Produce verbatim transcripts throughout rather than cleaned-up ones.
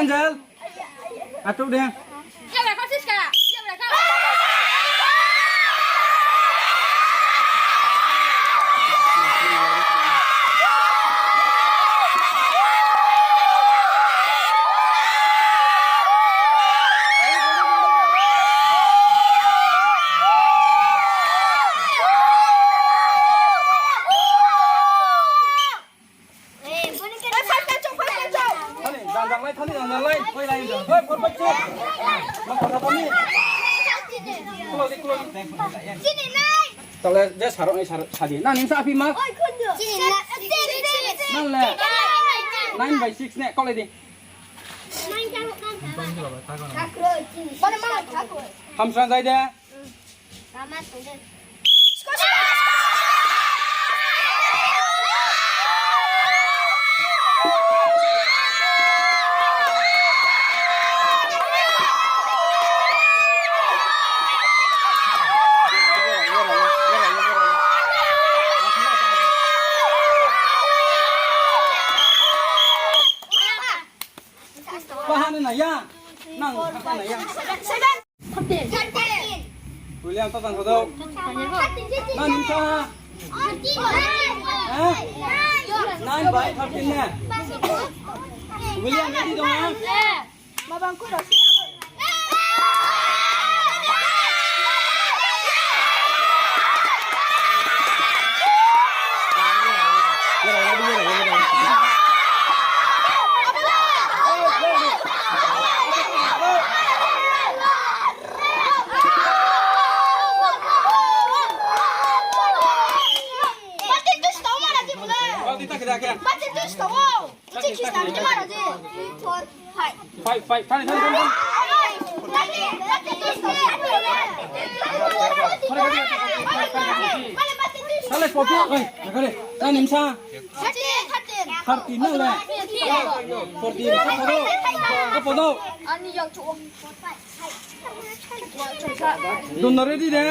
Angel. Atuk de. Thani, jang jang lai, thani, jang jang lai. Oi, lai, jang. Oi, por pai, por. Ma kotha thani. Kulo di, kulo di. Tale, je sarok nai, sarok, sadi. Na, ning sa api ma? Nang le? Nine by six ne, kau lai di. Hamsrang jai de. Bahan na ya. Nang, bahan na ya. William, to tang kau do. Nang ning sa. Ha? Nine by thirteen ne? William, ready dong ha? Five, five, thani, thani, thani, thani. Thale, forty, oi, thale. Thani, sa. Thirty na le. Forty, sa, sa, sa. Apa do? Dun na ready de?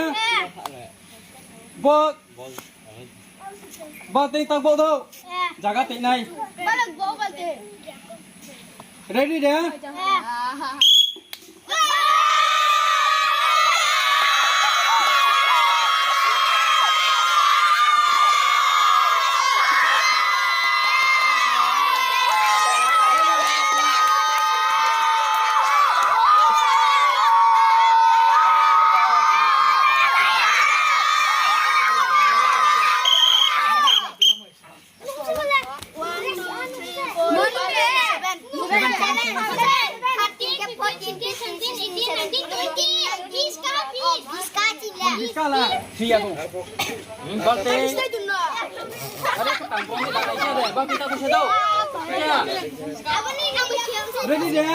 Bo. Ba tei tak bo do. Jaga tei nai. Ready de? Biska la, thia bo. Hmm, balte. Are ko tang ko ni da ya de, balte ta ko se dao. Ready de?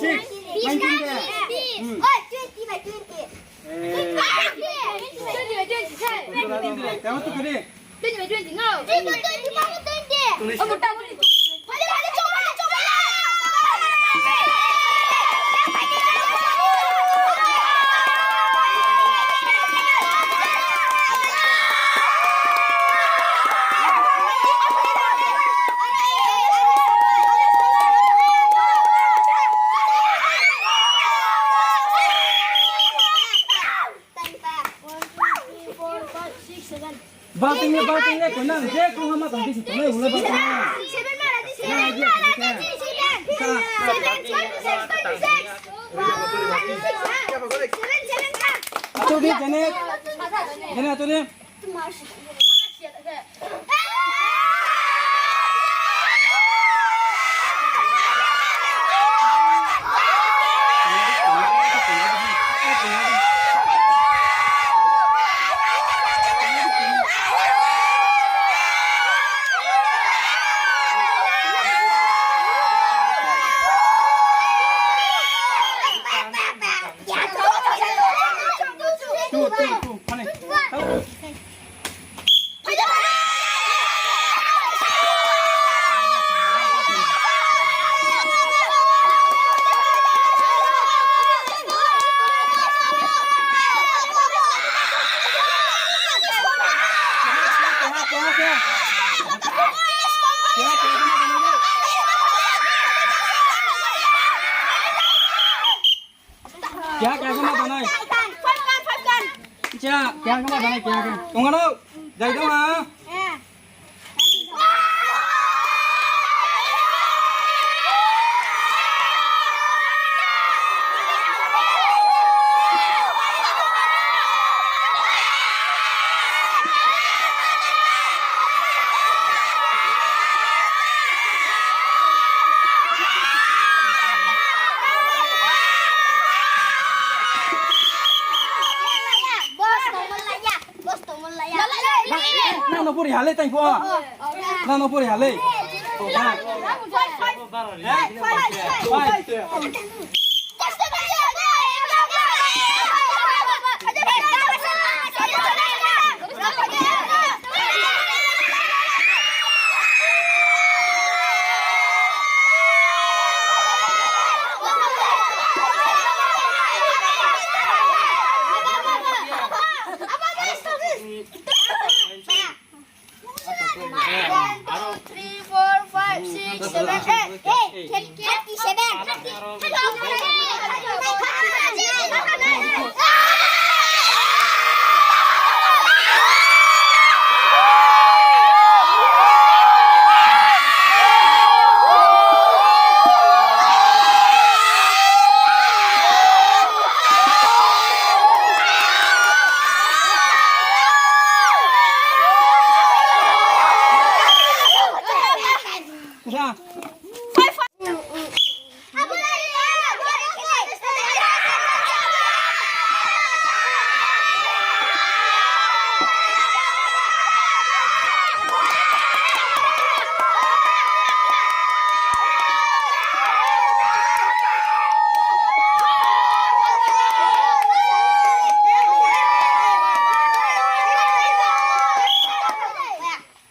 Six. Nineteen de. Hmm. Twenty by twenty. Eh. Twenty by twenty. Twenty by twenty. Twenty by twenty, no. Twenty by twenty, twenty. Balting le, balting le, kau nang je kau hama tang di si tongnai, ule balting le. Atur di, Janet. Janet, atur di. Keha keha khe ma tanai. Keha keha khe ma tanai, keha khe. Tong ano, jai tong ha. Nang no pori ha le, tang pho. Nang no pori ha le. One, two, three, four, five, six, seven, eight. Hey, thirty-seven.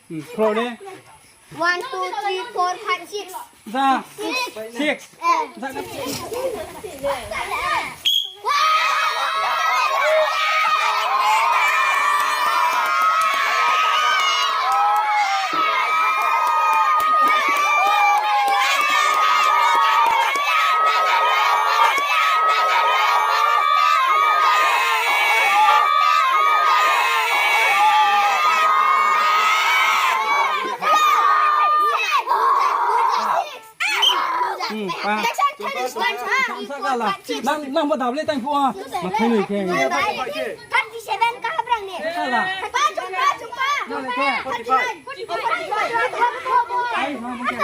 Hmm, khro de. One, two, three, four, five, six. Za. Six. Six. Eh. Za. Hmm, pa. Nang, nang bo double tang phuh a. Ma thai noi khe. Thirty-seven ka habrang ni. Sala. Pa, chung pa, chung pa. Nang le khe. Forty-five. Ai, ma bo khe.